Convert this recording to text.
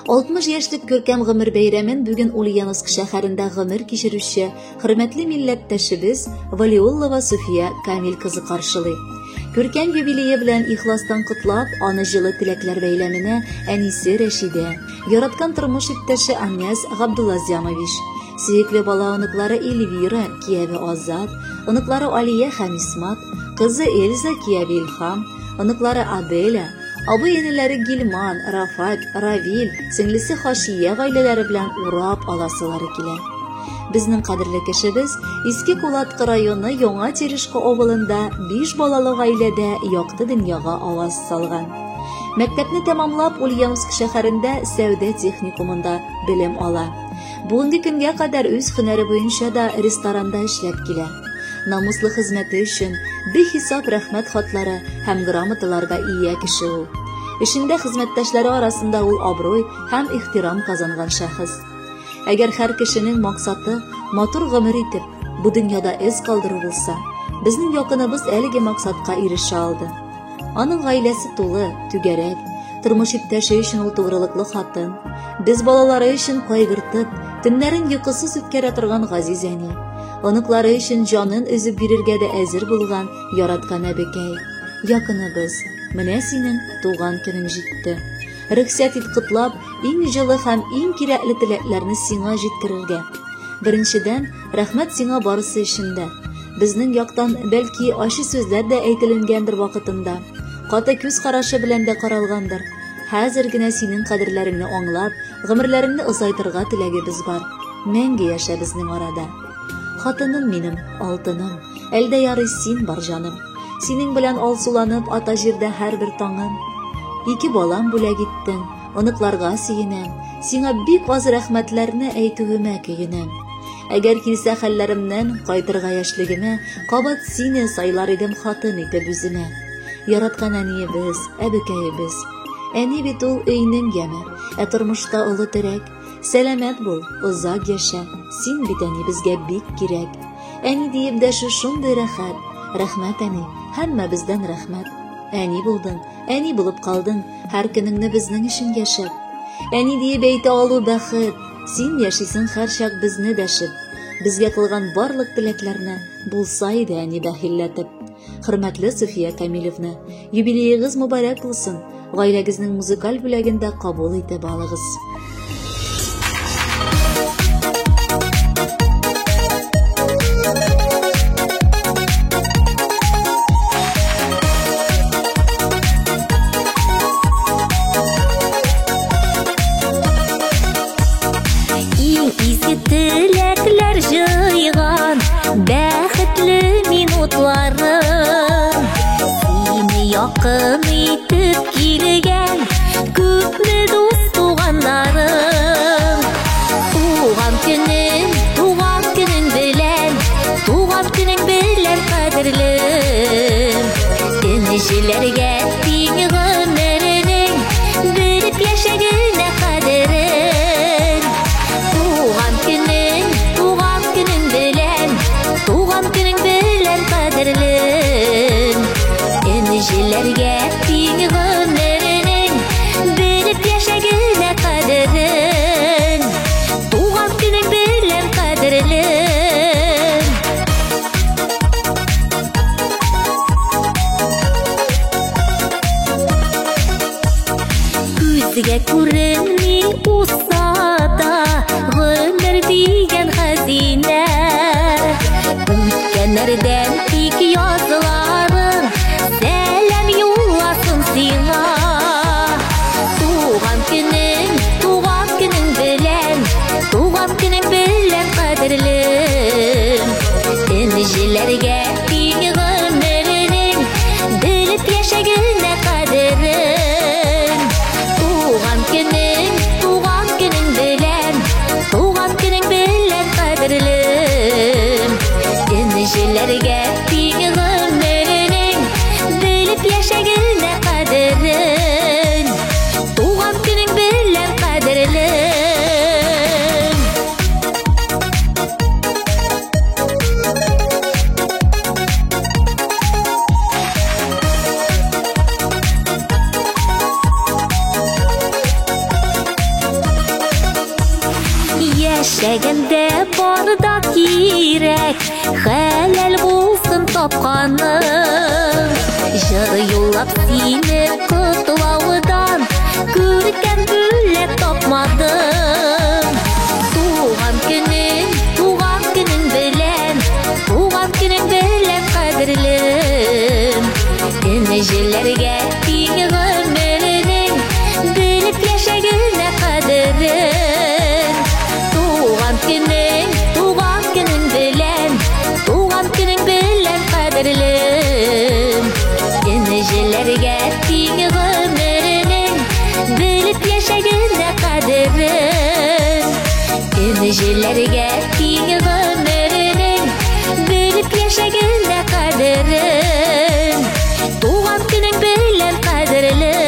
60 яшьлек күркәм гомер бәйрәмен бүген Ульяновск шәһәрендә гомер кичерүче хөрмәтле милләттәшебез Валиуллова Суфия Камил кызы каршылый. Күркәм юбилее белән ихластан котлап, аны җылы теләкләр бәйләменә әнисе Рәшидә, яраткан тормыш иптәше Аняз Габдуллазямович, сөекле бала оныклары Эльвира, кияве Азат, оныклары Алия һәм Исмат, кызы Эльза, кияве Илһам, оныклары Аделя, абый-энеләре Гилман, Рафак, Равил, сеңлесе Хашия гаиләләре белән урап аласылары килә. Безнең кадерле кешебез Иске Кулаткы районы Яңа Терешко авылында биш балалы гаиләдә якты дөньяга аваз салган. Мәктәпне тәмамлап, Ульяновск шәһәрендә сәүдә техникумында белем ала. Бүгенге көнгә кадәр үз һөнәре буенча да ресторанда эшләп килә. Намуслы хезмәте өчен бихисап рәхмәт хатлары һәм грамоталарга ия кеше ул. Эшендә хезмәттәшләре арасында ул абруй һәм ихтирам казанган шәхес. Әгәр һәр кешенең максаты матур гомер итеп, бу дөньяда эз калдыру булса, безнең якыныбыз әлеге максатка ирешә алды. Аның гаиләсе тулы, түгәрәк. Тормыш иптәше өчен ул тугрылыклы хатын. Без балалары өчен кайгыртып, төннәрен йокысыз үткәрә торган газиз әни. Оныклары өчен җанын өзеп бирергә дә әзер булган яраткан әбекәй. Якыныбыз, менә синең туган көнең җитте. Рөхсәт ит котлап, иң җылы һәм иң кирәкле теләкләрне сиңа җиткерергә. Беренчедән, рәхмәт сиңа барысы өчен дә. Безнең яктан, бәлки, ачы сүзләр дә әйтеленгәндер вакытында. Каты күз карашы белән дә каралгандыр. Хәзер генә синең кадерләреңне аңлап, гомерләреңне озайтырга теләгебез бар. Мәңге яшә безнең арада. Хатыным минем, алтыным, әлдә ярый син бар җаным. Синең белән алсуланып ата җирдә һәрбер таңым. Ике балам бүләк иттең, оныкларга сөенәм. Сиңа бик аз рәхмәтләрне әйтүемә көенәм. Әгәр килсә хәлләремнән кайтырга яшьлегемә, кабат сине сайлар идем хатын итеп үземә. Яраткан әниебез, әбекәебез. Әни бит ул өйнең яме, ә тормышта олы терәк. Сәламәт бул, озак яшә, син бит әни безгә бик кирәк. Әни диеп дәшү шундый рәхәт. Рәхмәт, әни, һәммәбездән рәхмәт. Әни булдың, әни булып калдың, һәр көнеңне безнең өчен яшәп. Әни диеп әйтә алу бәхет. Син яшисең һәрчак безне дәшеп. Безгә кылган барлык теләкләрне булса иде әни бәхилләтеп. Хөрмәтле София Камилевна, юбилеегыз мөбарәк булсын. Гаиләгезнең музыкаль бүләген дә кабул итеп алыгыз. Иң изге теләкләр җыйган бәхетле минутларым. Сине якын итеп килгән күпме дус туганнарым. Туган көнең, туган көнең белән, туган көнең белән кадерлем. Энҗеләргә тиң гомеренең белеп яшәгенә кадерен. Туган көнең, туган көнең белән, туган көнең белән кадерлем. Энҗеләргә тиң гомеренең белеп яшәгенә кадерен. Туган көнең белән кадерлем. Күзгә күренми булса да гомер дигән хәзинә. Үткәннәрдән тик язларың сәлам юлласын сиңа. Туган көнең, туган көнең белән, туган көнең белән кадерлем. Энҗеләргә тиң гомеренең белеп яшәгенә кадерен. Туган көнең, туган көнең белән, туган көнең белән кадерлем. Энҗеләргә тиң гомеренең белеп яшәгенә кадерен. Туган көнең белән кадерлем. Яшәгәндә бар да кирәк, хәләл булсын тапканың. Җыр юллап сине котлаудан күркәм бүләк тапмадым. Туган көнең, туган көнең белән, туган көнең белән, кадерлем. Энҗеләргә тиң гомеренең, белеп яшәгенә кадерен. Туган көнең, туган көнең белән, туган көнең белән, кадерлем. Энҗеләргә тиң гомеренең, белеп яшәгенә кадерен. Энҗеләргә тиң гомеренең, белеп яшәгенә кадерен. Туган көнең белән, кадерлем.